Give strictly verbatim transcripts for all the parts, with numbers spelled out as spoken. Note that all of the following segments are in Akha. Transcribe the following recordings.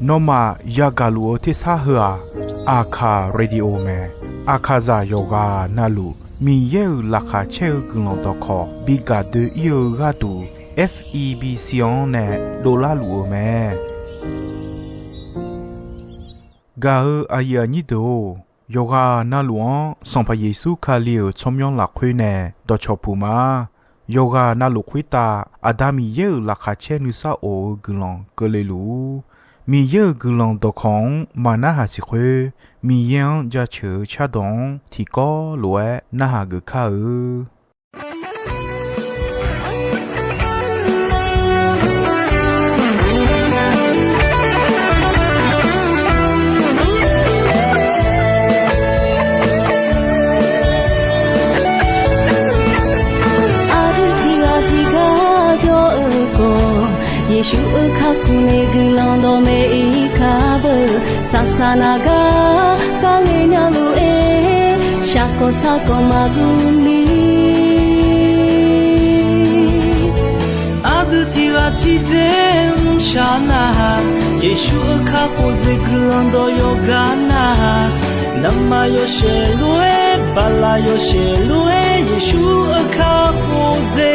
Nawmaf yagaq luf-eu tersar heu-aq, Aqkaq Radio mae. Aqkaqzaq yawqghaq navluf Miqyaer-euq laqkhaq caer-eu guiqlanq dawqkawq bi gaq doe-ir-eu gharduq, F E B C-anr nae dovlar luf-eu mae. Gaq-eu aqyuif aqnyir deuq-or, yawqghaq navluf-anr Sanqpaq Yeqsur Kali-euq tsawrmyanr lafkhoer nae dawqcawq puq ma. Yawqghaq navluf khoertav Aqda Miqyaer-euq laqkhaq caer nuisar of-eu guiqlanq keuvle luf-ur. Miqyaer-euq guiqlanq dawqkawq-anr maq narhaq siq khoer, Miqyaer-anr jaceuq-eu cardawq-anr tiqkawv lof-aer narhaq geuf kar-eu. Aqdui tiqghaq tiqgar jawr-eu khawf, Yeqsur-euq kakhof nae guiqlanq dawqmaeq-ir kar beu. Saqsaq naq gar kharle nya lof-aer, shaqkawq sarkawq maqguv ni. Aqdui tiqghaq tiqdzer mrshaq nar-aq, Yeqsur-euq kakhof dzaeq guiqlanq dawq yawqgar nar-aq, navmaqyawshaef lof-aer, baqlaqyawshaef lof-aer, Yeqsur-euq kakhof dzaeq.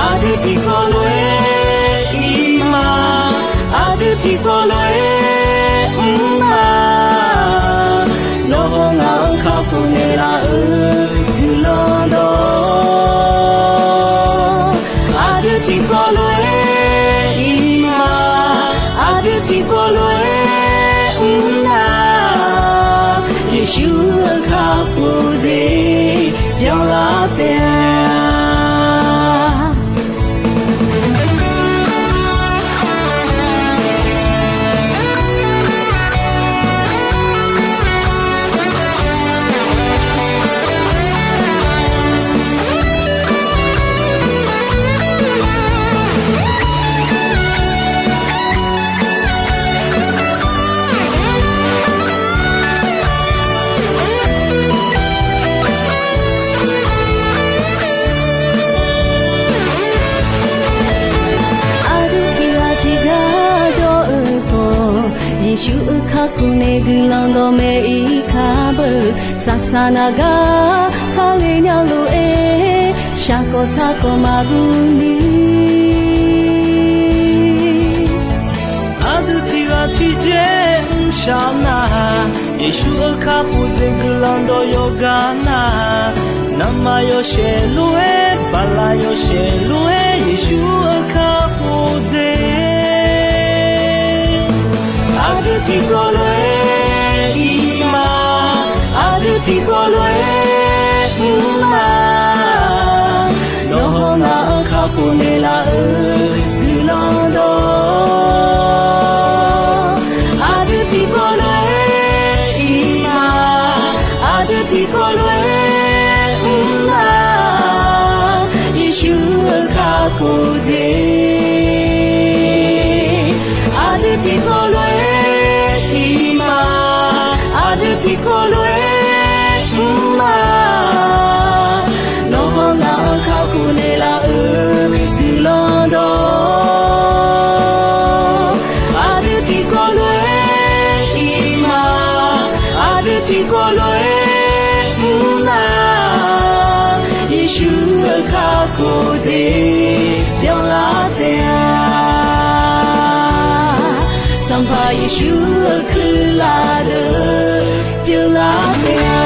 Aqdui tiqkawv lof-aer ir ma, aqdui tiqkawv lof-aer mr ma. Nawr hawr ngaq-anr kakhof naeqlaf-eu guiqlanq dawq, aqdui tiqkawv lof-aer ir ma, aqdui tiqkawv lof-aer mr nar, Yeqsur-euq kakhof dzaeq byanlar taef-a. Aqdui tiqghaq tiqgar jawr-eu khawf, Yeqsur-euq kakhof nae guiqlanq dawqmaeq-ir kar beu. Saqsaq naq gar kharle nya lof-aer, shaqkawq sarkawq maqguv ni. Aqdui tiqghaq tiqdzer mrshaq nar-aq, Yeqsur-euq kakhof dzaeq guiqlanq dawq yawqgar nar-aq, navmaqyawshaef lof-aer, baqlaqyawshaef lof-aer, Yeqsur-euq kakhof dzaeq. Aqdui tiqkawv lof-aer ir ma, aqdui tiqkawv lof-aer mr ma. Nawr hawr ngaq-anr kakhof naeqlaf-eu guiqlanq dawq, aqdui tiqkawv lof-aer ir ma, aqdui tiqkawv lof-aer mr ma. Yeqsur-euq kakhof dzaeq, aqdui tiqkawv lof-aer ir ma, aqdui tiqkawv lof-aer mr ma. Nawr hawr ngaq-anr kakhof naeqlaf-eu guiqlanq dawq, aqdui tiqkawv lof-aer ir ma, aqdui tiqkawv lof-aer mr ma. Yeqsur-euq kakhof dzaeq byanlar taef-a. Sanqpaq Yeqsur-euq kuirlaf deuq byanlar taef-a.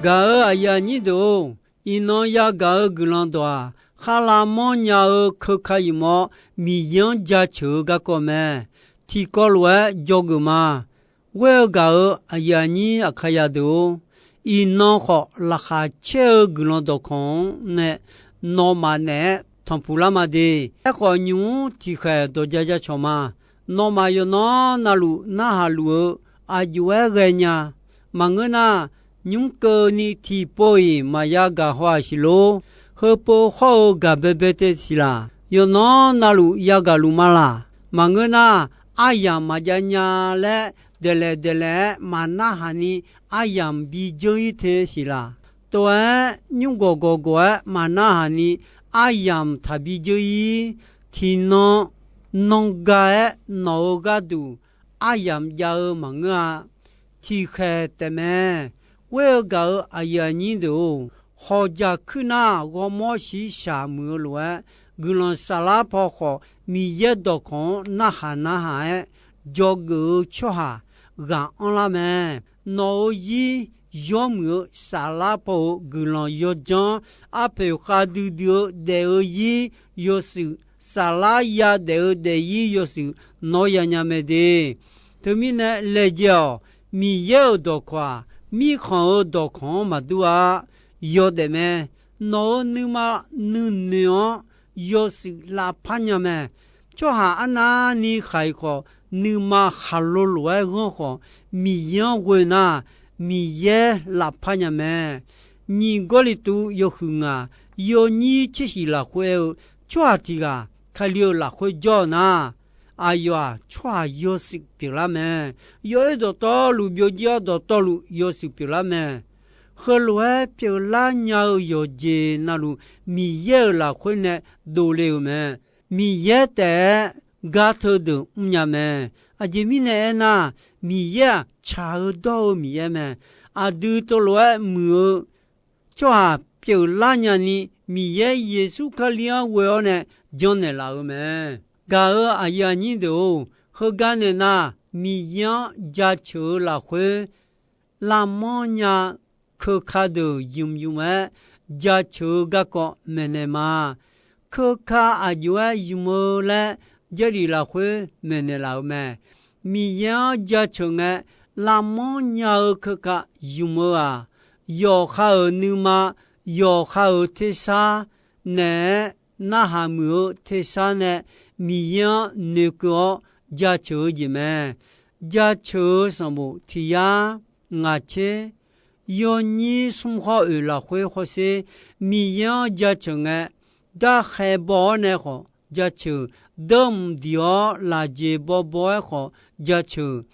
Gaq-euq aqyuif aqnyir deuq-or, iqnan yagaq-eu guiqlanq dawq-aq, kharlav mawrnya-eu keuka yif mawr Miqyaer-anr jaceuq-eu garkawv mae. Tiqkawv lof-aer dzawgeuf ma. Ghoer-eu gaq-euq aqyuif aqnyir Aqkaqyaq deuq-or, iqnan khawf laqkhaq caer-eu guiqlanq dawqkawq-anr nae nawmaf naeq-aer tanqpuq lar ma de. Aerkhawf, nymq-mr tiqkhaeq dawqja jacawq ma. Nawmaf yawqnan navluf narhaq luf-eu aq jov-aer ghaenya. Maqngeur nar, nymq-mr keuvni tiqpov-iq maqya gaq haw-aq siq lor. Heupov hawr-eu gaq baebae tae siq laq. Yawqnan navluf yagaq luf ma laq. Maqngeur nar, aryamq maqjav nya laer daeqlaeq daeqlaeq-aer maqnarhaq ni aryamq bi dzeur-ir te siq laq. Tov-aer nymrgawq gawqgawq-aer maqnarhaq ni aryamq taqbi dzeur-ir. Tiqnan nanr ga-aer nawq-eu gharduq aryamq jav-eu maqngeur-a. Tiqkhaeq taefmae. Ghoer-eu gaq-euq aqyuif aqnyir deuq-or, hawqjaq kuir nar ghawrmawr shiqshaq muiq-eu lof-aer, guiqlanq saflar paw khawf Miqyaer dawqkawq-anr narhaq narhaq-aer dzawgeuf-eu tsawrhaq ghaq anrlar mae. Nawq-euq zir yawmuiq-eu saflar paw-euq guiqlanq yawdzanr arpoeq khavdui dui-eu daef-eu zir yawshuif, saflar yadaef-eu daefzir yawshuif nawr yanya mae de. Teumirnae laejae-awq. Miqyaer-euq dawqkawq-aq, mirkhanq-euq dawqkawq-anr maqdur-a. Yawdaef mae. Nawq-euq nuima nuinoeq-anr yawshuif lavpar nya mae. Tsawrhaq arnavni khaq-iq khawf, nuima khaqlo lof-aer ghanr khawf, Miqyaer-anr ghoe nar, Miqyaer lavpar nya mae. Nyiq Gawrliqtu yawhuiq ngaq, yawnyir tser shiq lafkhoer aer-eu, tsawrhaq tiq ghaq Kali-euq lafkhoer jawr-eu nar, aqyawf-aq tsawrhaq yawshuif pyeuflar mae. Yawoer dawqtawvluf byovjir-awr dawqtawvluf yawshuif pyeuflar mae. Heulof-aer pyeuflar nya-eu yawqjeq navluf, Miqyaer-euq lafkhoer nae dovle-euq mae. Miqyaer taef-aer gar teudeuq mrnya mae. Aqjeq mirnae aernar, Miqyaer-aq tsaq-eu dawr-eu Miqyaer mae. Aqdui teulof-aer muiq-eu tsawrhaq pyeuflar nyani, Miqyaer Yeqsur Kali-anr ghoe-awr nae janrnaeq laf-euq mae. Gaq-euq aqyuif aqnyir deuq-or, heugar naeq nar, Miqyaer-anr jaceuq-eu lafkhoer lavmanr nya keuka deuq ymq ymq-aer jaceuq-eu garkawv maeqnaeq ma. Keuka aqjox-aer ymq-eu laer Jarlif lafkhoer maeqnaeq laf-euq mae. Miqyaer-anr jaceuq ngae, lavmanr nya-eu keuka ymq-eu-aq, yawqha-euq nuima, yawqha-euq tersar naeq-aer narhaq muiq-eu tersar nae Miqyaer-anr noeqkeuv-awr jaceuq-eu jeq mae. Jaceuq-eu sanqbof tiq yar ngaq tser yawnyir smr khawr oeq lafkhoer hawsher, Miqyaer-anr jaceuq ngae, darkhae baw-awr nae khawf jaceuq, deurmq diq-awr lafjeq bawbaw-aer khawf jaceuq,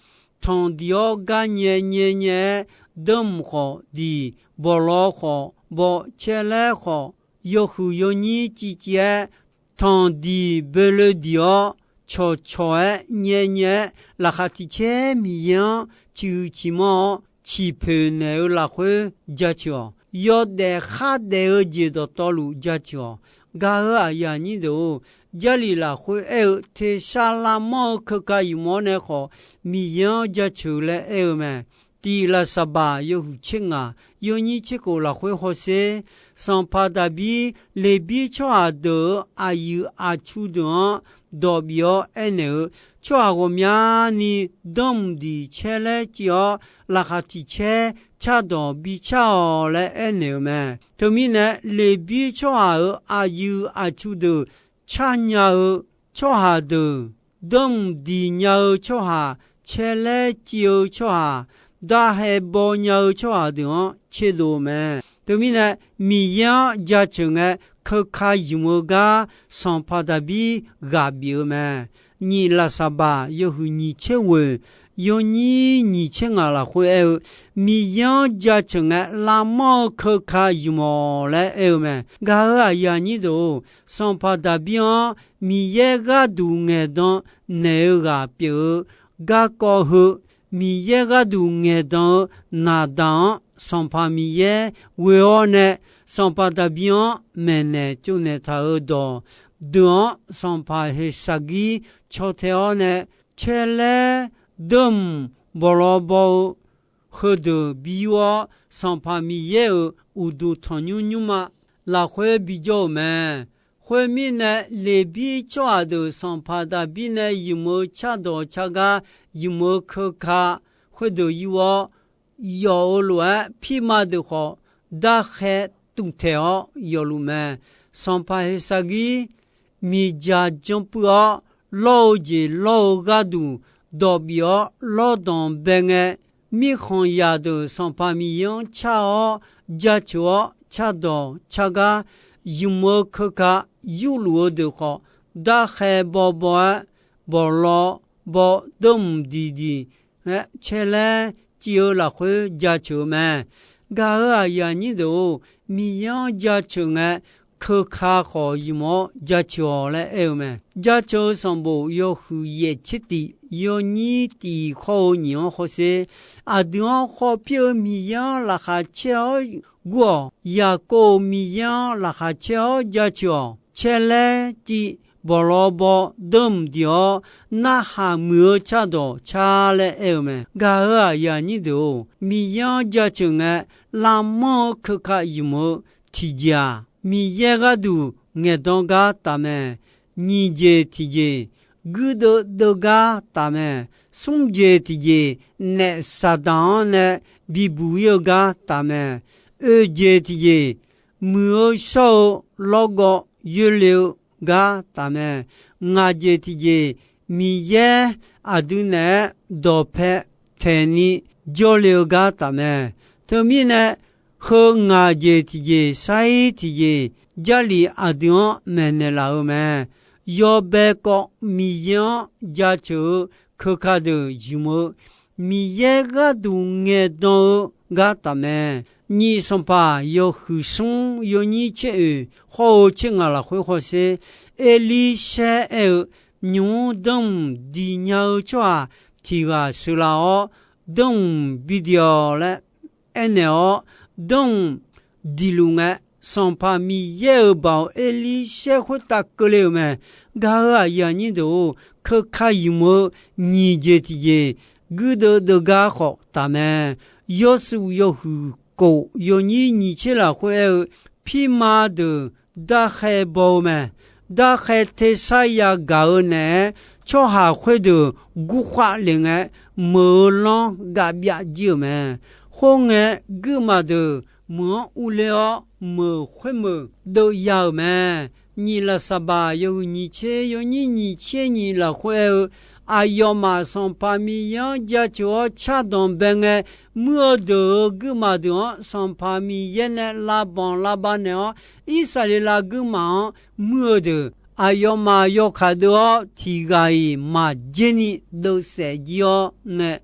tanq diq-awr gar nyae nyae nyae-aer, deurmq khawf diq, bawqlaw khawf baw, caerlaer khawf, yawhuiq yawnyir civciv-aer, tanq diq boeloe diq-awr, cawqcawq-aer nyae nyae-aer, laqkhaq tiq caer Miqyaer-anr ciqhuiq ciqmanr-awr ciqpoeq naeq-eu lafkhoer jaceuq-awq. Yawdaef khardaef-eu jeq dawqtawvluf jaceuq-awq. Gaq-euq aqyuif aqnyir deuq-or, Jarlif lafkhoer aer-eu tersar lavmanr-eu keuka ymq-awr nae khawf, Miqyaer-anr jaceuq laer aer-eu mae. Tiq Laqsaqbaq yawhuiq tser ngaq yawnyir tser khof lafkhoer hawsher, sanqpaq Daqbir Leqbir tsawrhaq deuq-euq aqyuif aqtsu deuq-anr dawq bif-awr aernaeq-eu, tsawrhaq ghawqmyani danmq diq caer laer civ-awr, laqkhaq tiq caer cardawq bi car-awq laer aernaeq-eu mae. Teumirnae, Leqbir tsawrhaq-euq aqyuif aqtsu deuq car nya-eu tsawrhaq deuq, danmq diq nya-eu tsawrhaq, caer laer civ-eu tsawrhaq, darhae baw nya-eu tsawrhaq deuq-anr tserdov-eu mae. Teumirnae, Miqyaer-anr jaceuq ngae, keuka ymq-eu gar sanqpaq Daqbir ghaq bif-eu mae. Nyiq Laqsaqbaq yawhuiq nyiq tser ghoeq yawnyir nyiq tser ngaq lafkhoer aer-eu, Miqyaer-anr jaceuq ngae lavmanr-eu keuka ymq-awq laer aer-eu mae. Gaq-euq aqyuif aqnyir deuq-or, sanqpaq Daqbir-anr Miqyaer gharduq ngaeqdan naeq-eu ghaq pyeuf-eu garkawv heu, Miqyaer gharduq ngaeqdan-eu Naqdaq-anr sanqpaq Miqyaer ghoe-awr nae, sanqpaq Daqbir-anr maeqnaeq tsovnaeq taq-euq dawq deuq-anr sanqpaq Heqsaqgir caw tae-awr nae, caer laer deurmq bawqlaw baw-eu heudeuq bi yur-awr, sanqpaq Miqyaer-euq uqduq tanqnymr nymrma lafkhoer bijawr-euq mae. Khoermirnae, Leqbir tsawrhaq deuq sanqpaq Daqbir nae ymq-eu cardawq cargar, ymq-eu keuka khoerdeuq yur-awr, yawf-eu lof-aer pirma deuq khawf, darkhae tuvtaeq-awr yawfluf mae. Sanqpaq Heqsaqgir miqdzaq janpuiv-awr, lawr-eu jeq lawr-eu gharduq dawq bif-awr lawrdanq bae ngae, mirkhanq zaqdeuq sanqpaq Miqyaer-anr car-awr, jaceuq-awr cardawq cargar, ymq-eu keuka yurluf-eu deuq khawf, darkhae bawbaw-aer bawqlaw baw deur mq diqdiq-aer caer laer civ-eu lafkhoer jaceuq-eu mae. Gaq-euq aqyuif aqnyir deuq-or, Miqyaer-anr jaceuq ngae, keuka khawf ymq-awr jaceuq-awq laer aer-eu mae. Jaceuq-eu sanqbof yawhuiq yaef tser tif, yawnyir tif khawr-eu nyiq-anr hawsher. Aqdui-anr khawf pir-eu Miqyaer-anr laqkhaq caer-awr gur-awq. Yaqkov-euq Miqyaer-anr laqkhaq caer-awr jaceuq-awq. Caer laer civ, bawqlawr baw deur mq diq-awr, narhaq muiq-eu cardawq car laer aer-eu mae. Gaq-euq aqyuif aqnyir deuq-or, Miqyaer-anr jaceuq ngae, lavmanr-eu keuka ymq-eu tiqjeq-aq, Miqyaer gharduq ngaeqdan gar taf mae. Nyiq jeq tiqjeq, guirdeuv deuv gar taf mae. Smr jeq tiqjeq, naef Saqdaq-anr nae bibuq ir-eu gar taf mae. Oeq jeq tiqjeq, muiq-eu shawr-eu lawrgawv yoerle-eu gar taf mae. Ngaq jeq tiqjeq, Miqyaer aqdui naeq-aer dawqpae taeqni jawrle-eu gar taf mae. Teumirnae, heu ngaq jeq tiqjeq sar-ir tiqjeq, Jarlif aqdui-anr maeqnaeq laf-eu mae. Yawbae kawv Miqyaer-anr jaceuq-eu keuka deuq ymq-eu, Miqyaer gharduq ngaeqdan-eu gar taf mae. Nyiq Sanqpaq yawhuiq smr yawnyir tser oeq khawr-eu tser ngaq lafkhoer hawsher. Erlirshaer aer-eu, nymq-mr danrmq diq nya-eu tsawrhaq tiq ghaq sheuqlaf-awr, danrmq bidiq-awq laer aernaeq-awr, danrmq diqluf ngae, Sanqpaq Miqyaer-euq baoq Erlirshaer khoertav keuvle-euq mae. Gaq-euq aqyuif aqnyir deuq-or, keuka ymq-eu nyiq jeq tiqjeq, guirdeuv deuv gar khawf taf mae. Yawshuif yawhuiq kof yawnyir nyiq tser lafkhoer aer-eu, pirma deuq darkhae baw-eu mae. Darkhae tersar yagaq-eu naeq-aer, tsawrhaq khoerdeuq gurkhav lef ngae, meuq-eu lanr gavbyav jir-euq mae. Khoerngae, guirmaf deuq meuq-anr urler-awr, meuq khoermeuq deuvya-euq mae. Nyiq Lafsaqbaq yawhuiq nyiq tser yawnyir nyiq tser nyiq lafkhoer aer-eu, aqyawfmaf Sanqpaq Miqyaer-anr jaceuq-awr cardanq bae ngae, muir-eu deuq-euq guirmaf deuq-anr Sanqpaq Miqyaer nae lavbanq lavbav naeq-awr, Irsaqleqlav guirmaf-anr muir-eu deuq aqyawfmaf yawkaq deuv-awr tiq ghaq-iq maqjer ni deuvsaef jir-awr nae,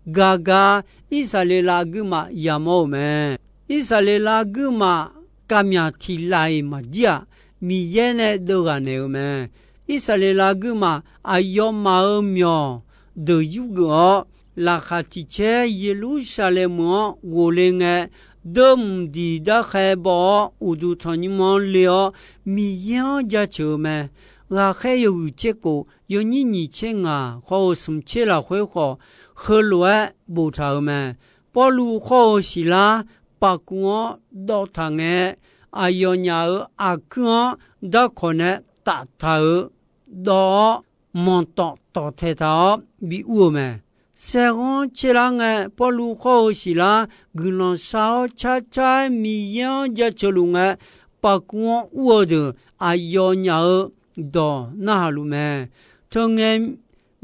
gagar Irsaqleqlav guirmaf yamawr-euq mae. Irsaqleqlav guirmaf kavmyaq tiq laf-iq maqjir-aq, Miqyaer nae deuvghaq naeq-eu mae. Irsaqleqlav guirmaf aqyawfmaf-euq myawq deuq yurgeuf-awr, laqkhaq tiq caer Yeqlursaqlaeq meuq-anr ghofle ngae, deuvmq diq darkhae baw-awr uqduq tanqnymr-anr le-awr, Miqyaer-anr jaceuq-eu mae. Ghaqkhaer yawhuiq tser kof yawnyir nyiq tser ngaq khawr-eu smq tser lafkhoer khawf, heulof-aer boftaq-euq mae. Pawrluv khawr-eu Siqlar paqkuv-anr dawv taq ngae, aqyawfnyaf-euq aqkuir-anr darkawq nae taftaq-euq dawv-awr, manqtawf tawqtaeq taq-awr bi ur-eu mae. Saerghanr caerlar ngae, Pawrluv khawr-eu Siqlar guiqlanq shar-awr carcar-aer Miqyaer-anr jaceuq luf ngae, paqkuv-anr ur-eu deuq aqyawfnyaf-euq dawq narhaq luf mae. Teungae,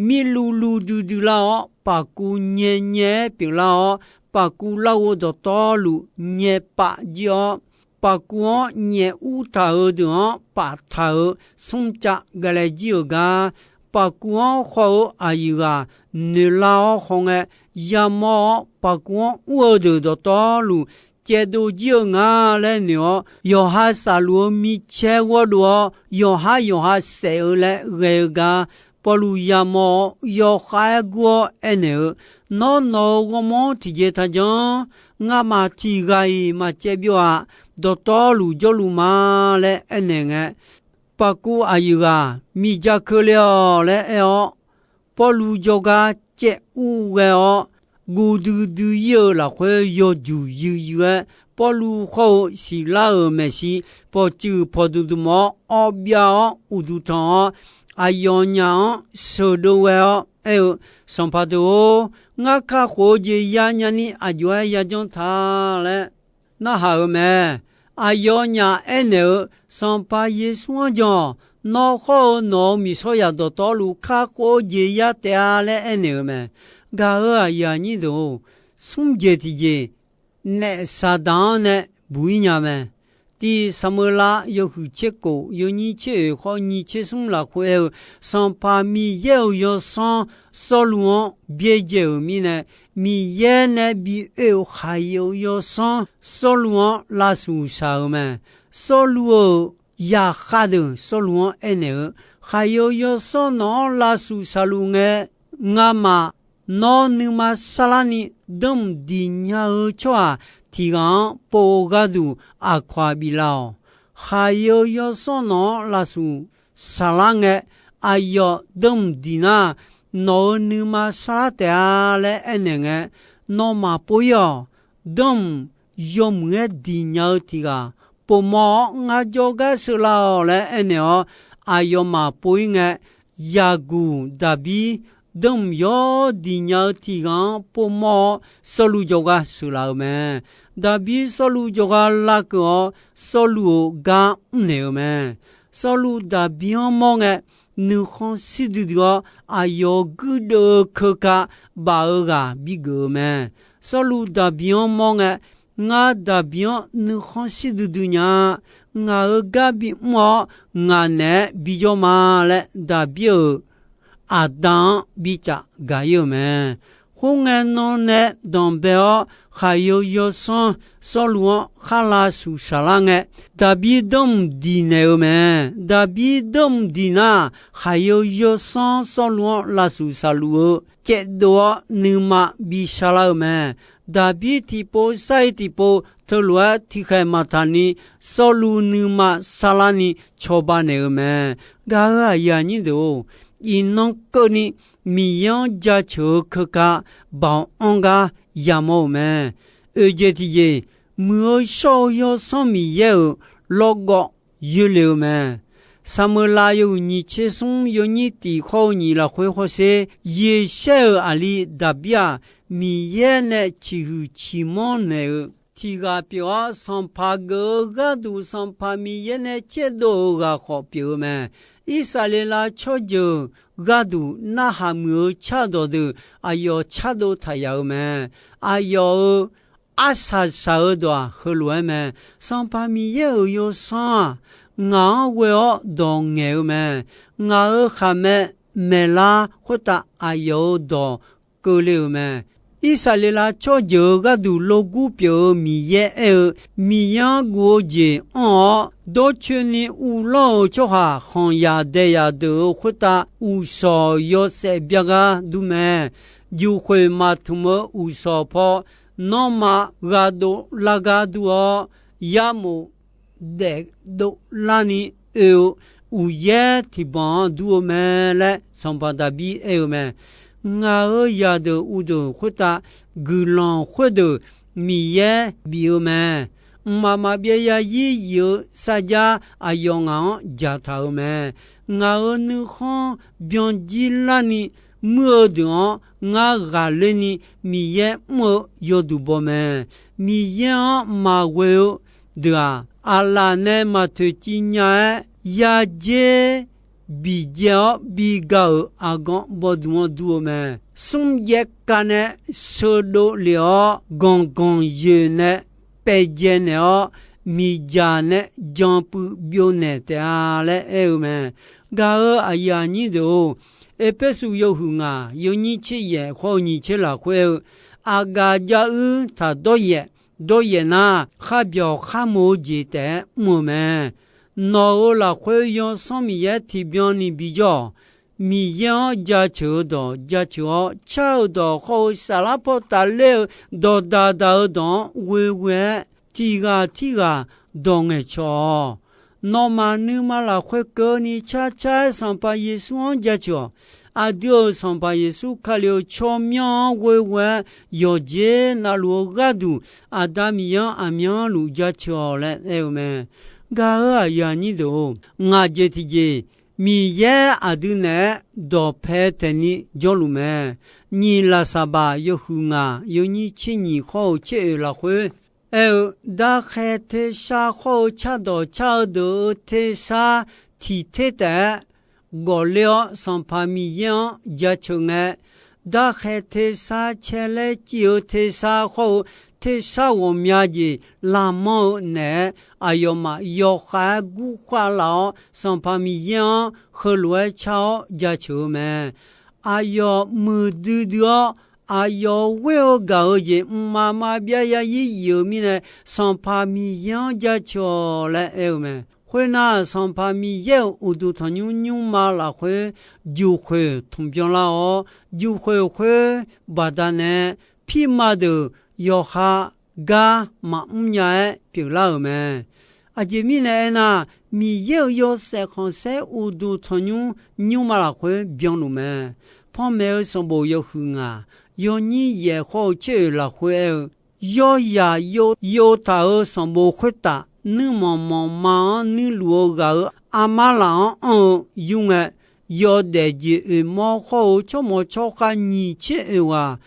mirluv luv duidui lar-awr, paqkuv nyae nyae-aer pyeuflar-awr, paqkuv larghov dawqtawvluf nyae pav jir-awr, paqkuv-anr nyaef ur taq-euq deuq-anr paftaq-euq smrcav galae jir-euq gar, paqkuv-anr khawr-eu aqyuif ghaq noeqlar-awr khawr ngae, yamawr-awr paqkuv-anr ur-eu deuq dawqtawvluf caevdov jir-eu nga laer noeq-awr, yawqha safluf-eu micaer ghawrdov-awr, yawqhar yawqha saef-eu laer ghae-eu gar, Pawrluv yamawr-awr yawkhav-aer gur-awr aernaeq-eu, Nawr nawq-euq ghawrmawr tiqjeq taqjanr. Ngamaf tiq ghaq-iq maqcaev byov-aq. Dawqtawvluf jawrluf ma laer aernaeq ngae, paqkuv aqyuif ghaq miqja keuvle-awq laer aer-awr, Pawrluv jawrgar caev ur ghae-awr, guv duidui ir-eu lafkhoer yawjuq yuiryuir-aer, Pawrluv khawr-eu Siqlar-euq maeqshi pawqtsuif pawqdmq dmq-awr awbyav-awr uqduq tanq-awr, aqyawfnyaf-anr sheuqdov ghae-awr aer-eu, Sanqpaq deuq-or, ngar kakhof-eu jeq yanya ni aq jov-aer yajanr ta laer narhaq-euq mae. Aqyawfnyaf aernaeq-eu, Sanqpaq Yeqsur-anr jan-awq. Nawr khawr-eu nawq-euq miqsawryaq dawqtawvluf kakhof-eu jeq ya taef-a laer aernaeq-euq mae. Gaq-euq aqyuif aqnyir deuq-or, smr jeq tiqjeq, naef Saqdaq-anr nae buq ir nya mae. Tiq Saqmeuqlav yawhuiq tser kof yawnyir tser oeq khawf nyiq tser smr lafkhoer aer-eu, Sanqpaq Miqyaer-euq yawsanr Sawrluv-anr byaerdzae-euq mirnae, Miqyaer nae bi oe-euq khaqyae-euq yawsanr Sawrluv-anr lavshuq shaq-euq mae. Sawrluv-euq zaqkhav deuq Sawrluv-anr aernaeq-eu, Khaqyae-euq yawsanr nawq-anr lavshuq shaqluf ngae, ngamaf nawr nuima sarlarni danmq diq nya-eu tsawrhaq tiq ghaq-anr pov-eu gharduq aqkawq-aq biflar-awq. Khaqyae-euq yawsanr nawq-anr lavshuq shaqlar ngae, aqyawf danmq diq nar, nawq-euq nuima sarlar taef-a laer aernaeq ngae, nawmaf pov-ir-awq. Danmq yawmuiq-aer diq nya-eu tiq ghaq povmawr-awr, ngar jawrgar sheuqlar-awq laer aernaeq-awr, aqyawfmaf pov-ir ngae, yaqguq Daqbir danmq yawr diq nya-eu tiq ghaq-anr povmawr-awr, Sawrluv jawrgar sheuqlaf-euq mae. Daqbir Sawrluv jawrgar larkeuv-awr, Sawrluv-euq gar mrnaeq-eu mae. Sawrluv Daqbir-anr mawr ngae, nuikhanr shir duidui-awr, aqyawf-euq guirdeuv-eu keuka baf-eu ghaq bigeuf-eu mae. Sawrluv Daqbir-anr mawr ngae, Ngar Daqbir-anr nuikhanr shir duidui nya-a. Ngaq-euq gar bimr-awr, ngaq naeq-aer bijawr ma laer Daqbir-euq aqda-anr bicaf gaq-ir-euq mae. Khoerngae nan nae danqbae-awr, khaqyae-eu yawsanr Sawrluv-anr khar lavshuq shaqlar ngae, Daqbir danmq diq naeq-eu mae. Daqbir danmq diq nar, khaqyae-eu yawsanr Sawrluv-anr lavshuq shaqluf-eu caevdov-awr nuima bi sarlar-eu mae. Daqbir tiqpov sar-ir tiqpov teulof-aer tiqkhaeq maqtaq ni, Sawrluv nuima sarlar ni cawba naeq-eu mae. Gaq-euq aqyuif aqnyir deuq-or, iqnan keuvni Miqyaer-anr jaceuq-eu keuka baoq anr gar yamawr-euq mae. Oeqjeq tiqjeq, muiq-eu shawr-eu yawsanr Miqyaer-euq lawrgawv yoerle-eu mae. Saqmeuqlav yawhuiq nyiq tser smr yawnyir tiq khawr-eu nyiq lafkhoer hawsher, Yeqshaer-euq aqli Daqbir-aq, Miqyaer nae ciqhuiq ciqmanr naeq-eu tiq ghaq pyeuf-awr, sanqpaq geuf-eu gharduq Sanqpaq Miqyaer nae caerdov-euq ghaq khawf pyeuf-eu mae. Irsaqleqlav tsawrjeuq gharduq narhaq muiq-eu cardawq deuq aqyawf cardov taq yaf-eu mae. Aqyawf-euq arsaq saq-eu dawq-aq, heulof-aer mae. Sanqpaq Miqyaer-euq yawsanr-aq, ngaq-anr ghoe-awr dawq ngaeq-eu mae. Ngaq-euq khaqmae maeqlar khoertav aqyawf-euq dawq keuvle-euq mae. Irsaqleqlav tsawrjeuq-eu gharduq logur pyeuf-eu Miqyaer aer-eu, Miqyaer-anr guv-eu jeq anr-awr, dawrcoeni uvlanr-euq tsawrhaq khanqyaq daeyaq deuq-euq khoertav uqshawq yawshaef bya gar dur mae. Juqkhoeq maqtmq-eu uqshawq paw nanrma ghaq dovlar gar dur-awr, yarmof daef dovlarni oe-eu uqyaer tiqbanq-anr dur-eu mae laer Sanqpaq Daqbir aer-eu mae. Ngaq-euq zaqdeuq uqdeuq khoertav guiqlanq khoerdeuq Miqyaer bif-eu mae. Mqmaq maqbyav zarzir yif-eu sarjax aqyawf ngaq-anr dzaqtaq-euq mae. Ngaq-euq nuikhanr byanjir larni muir-eu deuq-anr ngar ghaqler ni Miqyaer mr-eu yawduq baw mae. Miqyaer-anr maqghoe-eu deuq-aq, aqlaf nae maqtoeqciv nya-aer yadzer biqjaev-awr biga-euq arganr bawduq-anr dur-eu mae. Smrjaev kav nae sheudov lef-awr, ganqganq yoeq nae paevdzae naeq-awr, miqdzaq nae janpuiv byovnaeq taef-a laer aer-eu mae. Gaq-euq aqyuif aqnyir deuq-or, Erpersu yawhuiq ngaq yawnyir tser yaef khawr-eu nyiq tser lafkhoer aer-eu, aqgaf jav uir taq dawryaef, dawryaef nar, kharbyawq kharmoq-eu jeq taef-aer mr-eu mae. Nawq-euq lafkhoer Yawsanr Miqyaer tiqbyan ni bijawr-awq. Miqyaer-anr jaceuq-eu dawq jaceuq-awr, car-eu dawq khawr-eu saflar paw tafler-eu dawqdaq daq-eu dawq-anr ghoeghoe-aer, tiq ghaq tirghaq dawq ngaeqcawq-awq. Nawmaf nuima lafkhoer keuvni carcar-aer Sanqpaq Yeqsur-anr jaceuq-awq. Aqdui-euq Sanqpaq Yeqsur Kali-euq tsawrmyanr-anr ghoeghoe-aer yawqjeq navluf-eu gharduq, Aqda Miqyaer-anr aqmyanluf jaceuq-awq laer aer-eu mae. Gaq-euq aqyuif aqnyir deuq-or, ngaq jeq tiqjeq Miqyaer aqdui naeq-aer dawqpae taeqni jawrluf mae. Nyiq lafsaqbaq yawhuiq ngaq yawnyir tser nyiq khawr-eu tser oeq lafkhoer aer-eu, darkhae tersar khawr-eu cardawq car-eu deuq-euq tersar tiq ter taef-aer ghawqler-awr, Sanqpaq Miqyaer-anr jaceuq ngae, darkhae tersar caer laer civ-eu tersar khawr-eu tersar ghawqmya jeq lavmanr-eu naeq-aer, aqyawfmaf yawkhav-aer gurkhav laf-awr, Sanqpaq Miqyaer-anr heulof-aer car-awr jaceuq-eu mae. Aqyawf muiqdui dui-awr, aqyawf ghoer-eu gaq-eu jeq mqmaq maqbyav yaryir yif-eu mirnae, Sanqpaq Miqyaer-anr jaceuq-awq laer aer-eu mae. Khoernar, Sanqpaq Miqyaer-euq uqduq tanqnymr nymrma lafkhoer juqkhoeq tmqbyan lar-awr, juqkhoeq khoer baqdanae pirma deuq yawqha gar maqmr nya-aer pyeuflar-euq mae. Aqjeq mirnae aernar, Miqyaer-euq yawshaef khanqsaer uqduq tanqnymr nymrma lafkhoer byanluf mae. Panmaeq-eu sanqbof yawhuiq ngaq, yawnyir yaeq khawr-eu caer-oeq lafkhoer aer-eu, yawzaq yov taq-euq sanqbof khoertaf nuirmanq manqma-anr nuirluf-eu ghaq-euq armar laf-anr anr-eu yur ngae, yawdaef jeq oeqmawr khawr-eu tsawrmawq tsawrkhav nyiq tser oeq ghaq,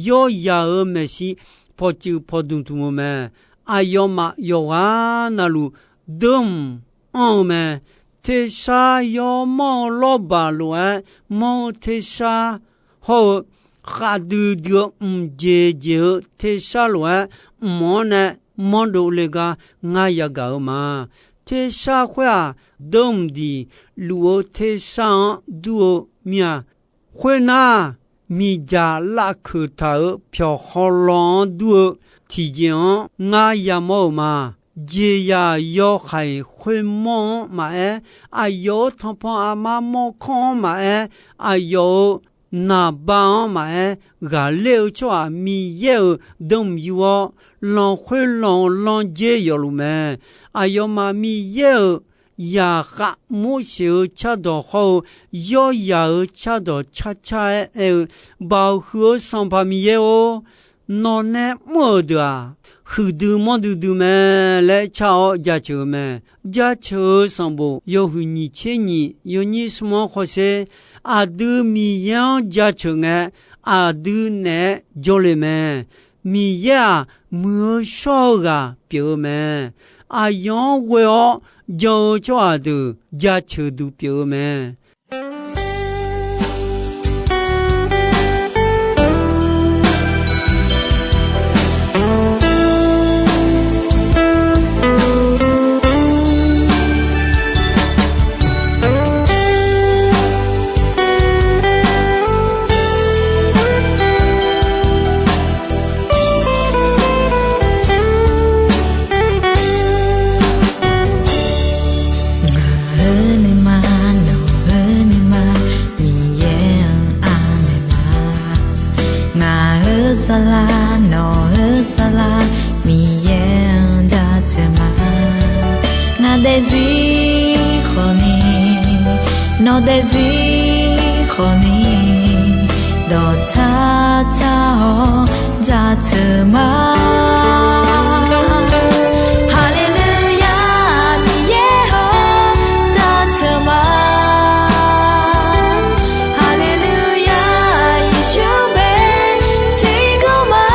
yawzaq-euq maeqshi pawqtsuif pawqdmq dmq-eu mae. Aqyawfmaf yawqghaq navluf deur-mq anr-eu mae. Tersar yawmanr-eu lawrbaq lof-aer manr-eu tersar hawr-eu, khavdui dui-eu mqjeq jeq-eu tersar lof-aer mq-anr nae manrdov le gar ngar yagaq-eu ma. Tersar khoer-aq, deur-mq diq luf-eu tersar-anr dur-eu mir-a. Khoernar, miqdzaq lavkeuq taq-euq pyawq hawlaw-anr dur-eu tiqjeq-anr ngar yamawr-euq ma. Jeqzaq yawhaiq khoermawr-anr maqaer, aqyawf-euq tanqpanq aqma mawrkanr-anr maqaer, aqyawf-euq naqba-anr maqaer, ghaqler-eu tsawrhaq Miqyaer-euq deur-mq yur-awr, lanq khoer lanq-eu landzer yawfluf mae. Aqyawfmaf Miqyaer-euq zaqkhav Morseq-eu cardawq hawr-eu, yawzaq-euq cardawq carcar-aer aer-eu, Baoq huiq-eu Sanqpaq Miqyaer-or, nawqnae mr-euq deuq-aq, huiqdui manrdui dui mae laer car-awr jaceuq-eu mae. Jaceuq-eu sanqbof yawhuiq nyiq tser nyiq yawnyir smr-anr hawsher, aqdui Miqyaer-anr jaceuq ngae, aqdui naeq-aer jawrle mae. Miqyaer-aq, muiq-eu shawr-eu ghaq pyeuf-eu mae. Aqyawf-anr ghoe-awr jan-eu tsawrhaq deuq jaceuq duq pyeuf-eu mae. Ngaq-euq nuima, nawq-euq nuima, Miqyaer-anr anaeq ma. Ngaq-euq saflar, nawq-euq saflar, Miqyaer-anr jaceuq ma. Ngaq daefzir khawfni, nawq daefzir khawfni, dawqtsar tsar-awr jaceuq ma. Haleluya, Miqyaer-awr jaceuq ma. Haleluya, Yeqsur bae tiqgawr ma.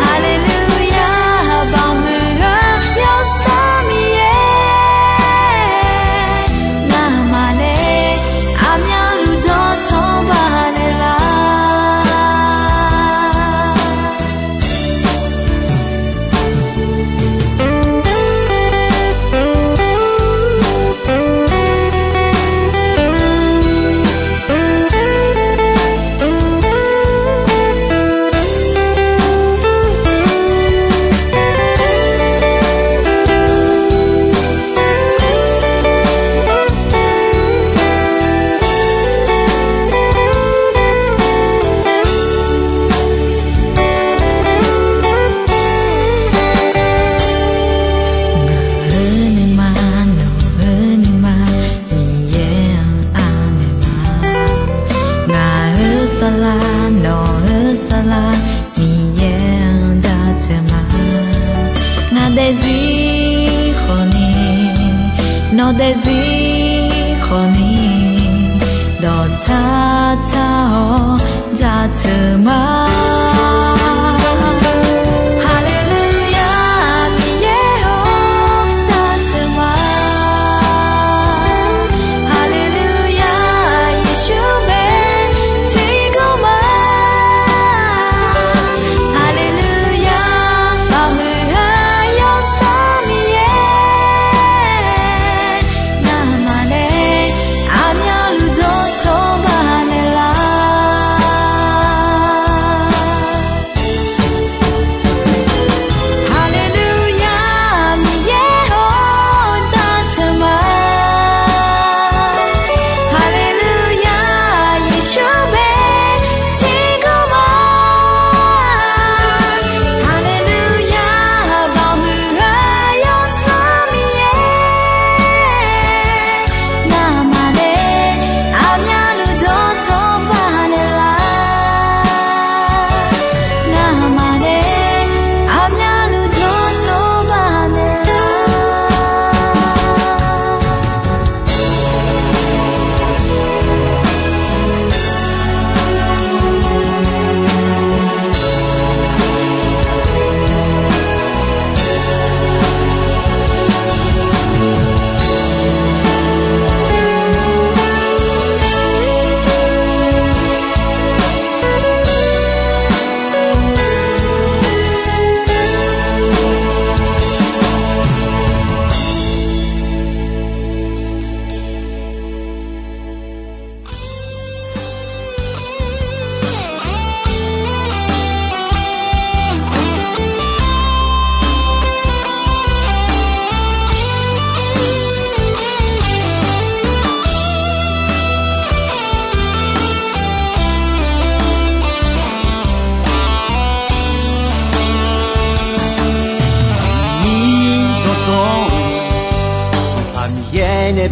Haleluya, baqmuiq-eu yawsanr Miqyaer, ngamaf nae aqmyanluf dawqtawq bale lar. Ngaq-euq nuima, nawq-euq nuima, Miqyaer-anr anaeq ma. Ngaq-euq saflar, nawq-euq saflar, Miqyaer-anr jaceuq ma. Ngaq daefzir khawfni, nawq daefzir khawfni, dawqtsar tsar-awr jaceuq ma. Haleluya, Miqyaer-awr jaceuq ma. Haleluya, Yeqsur bae tiqgawr ma.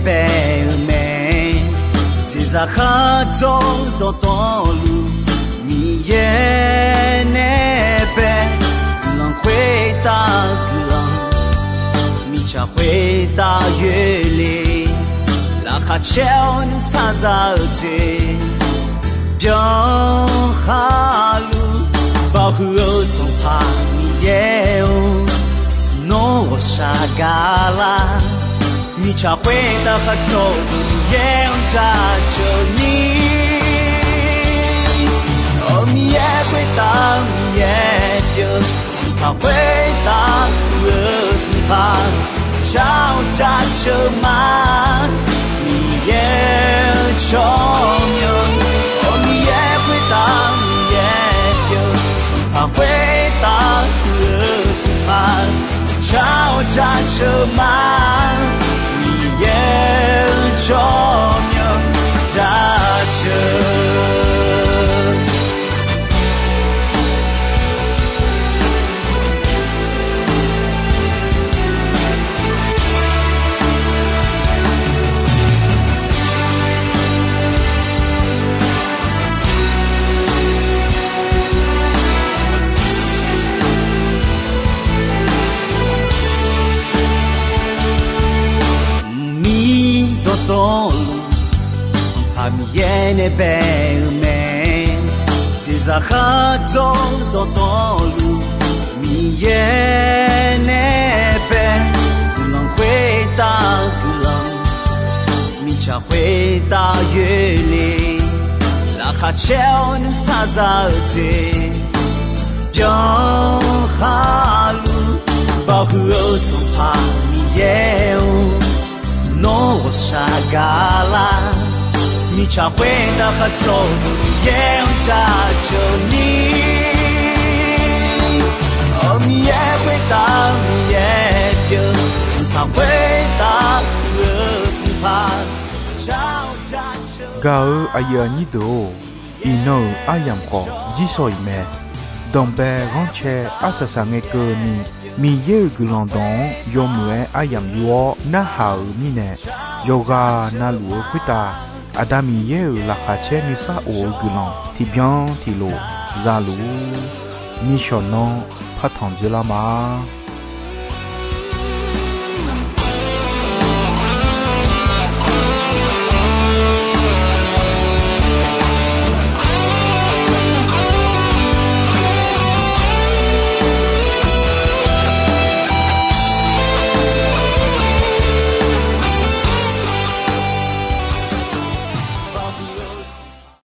bae-eu mae. Jeqzaq kharjawr dawqtawvluf, Miqyaer nae bae guiqlanq khoertav guiqlanq, mirtsaq khoertav yoerle, laqkhaq caer-awr nuisar za-eu jeq byan khaluf, baoq huiq-eu Sanqpaq Miqyaer-or, nawr ghawqshaq gaqlar. Mirtsaq khoertav kharjawr-eu Miqyaer-anr jaceuq ni, Aqmiqyaer khoertav Miqyaer pyeuf, Sanqpaq khoertav huiq-eu Sanqpaq, jar-awr jaceuq ma. Miqyaer-eu tsawrmyanr, Aqmiqyaer khoertav Miqyaer pyeuf, Sanqpaq khoertav huiq-eu Sanqpaq, jar-awr jaceuq ma. Miqyaer-eu tsawrmyanr jaceuq Mqmir dawqtawvluf, Sanqpaq Miqyaer nae bae-eu mae. Jeqzaq kharjawr dawqtawvluf, Miqyaer nae bae guiqlanq khoertav guiqlanq, mirtsaq khoertav yoerle, laqkhaq caer-awr nuisar za-eu jeq byan khaluf, baoq huiq-eu Sanqpaq Miqyaer-or, nawr ghawqshaq gaqlar. Mirtsaq khoertav kharjawr-eu Miqyaer-anr jaceuq ni, Aqmiqyaer khoertav Miqyaer pyeuf, Sanqpaq khoertav huiq-eu Sanqpaq, jar-awr jaceuq. Gaq-eu aqyuif aqnyir deuq-or, iqnan-euq aryamq khawf jirsawq iq mae. Danqbae ghanrcae arsaq saq ngae keuvni, Miqyaer-euq guiqlanq dawq-anr yawmuiq-aer aryamq yur-awr narhaq-euq mirnae, yawqghaq navluf-eu khoertav Aqda Miqyaer-euq laqkhaq caer nuisar of-eu guiqlanq tiqbyan tiqlof za luf-ur. Nishawq nanr partanq dzoerlar ma.